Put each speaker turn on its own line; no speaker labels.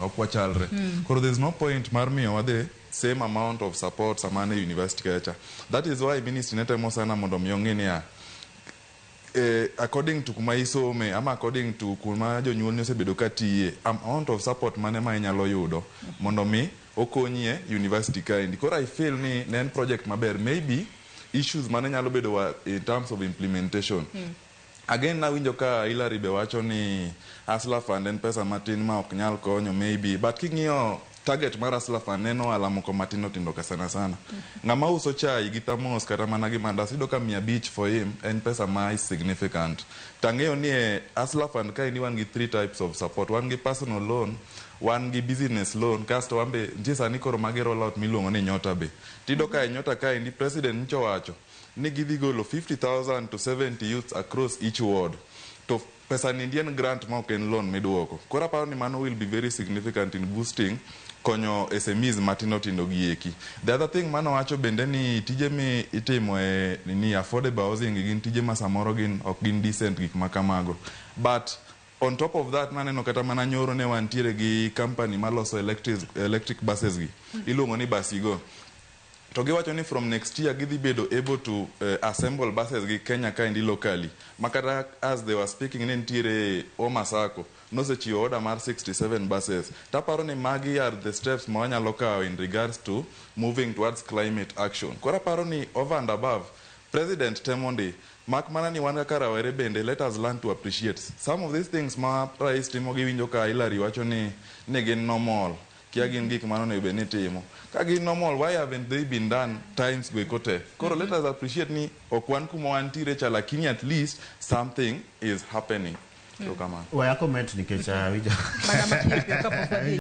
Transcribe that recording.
Ok wachalre. Koro there is no point mar miyowa the same amount of support sama an e university kacha. That is why ministry ne temo sana mondo mi ong'i niya, according to kuma isome ama according to kuma jonyuolni osebedo ka tiye, amount of support mane ma inyalo yudo mondo mi okonyi e university kaendi. Koro I feel ni ne en project maber. Maybe issues mane nyalo bedo wa in terms of implementation. Again, nawinjo ka Hillary be wacho ni Hustler Fund en pesa matin ma ok nyal konyo maybe, but king'iyo target mar Hustler Fund en ohala moko matindo tindo ka sana sana. Ng'ama uso chai gi thermos kata mana gi mandas, iyudo ka 500 for him en pesa ma is significant. Tang'eyo ni e Hustler Fund kaendi wan gi three types of support. Wan gi personal loan, wan gi business loan, kasto wan be nitie sani koro magi roll out miluongo ni Nyota be. Tiyudo ka e Nyota kaendi president nyocha owacho ni gidhi golo 50,000 to 70 youths across each ward. To pesa ni en grant ma ok en loan miduoko. Koro aparo ni mano will be very significant in boosting konyo SMEs matindo tindo gi eki. The other thing manowacho bende ni tije mi itimo e ni affordable housing gin tije ma samoro gin ok gin decent, gik ma kamago. But on top of that, naneno kata mana nyoro ne wantiere gi company maloso electric buses gi. Iluongo ni Basigo. To giwacho ni from next year gidhi bedo able to assemble buses gi Kenya kaendi locally. Makata as they were speaking, ne nitiere Oma Sacco nosechiwo order mar 67 buses. Taparo ni magi are the steps ma wanyalo kawo in regards to moving towards climate action. Koro aparo ni over and above, president temo ndi mak mana ni wan kaka rawere bende, let us learn to appreciate some of these things ma rais timo. Giwinjo ka Hillary wacho ni gin normal, kia gin gik mano onego bed ni timo. Ka gin normal, why haven't they been done times go eko te? Koro let us appreciate ni ok wan kuma wantiere cha, lakini at least something is happening. Erokamano.
Waya comment nikech awinjo
Mana mapiyo piyo kapok wadhi.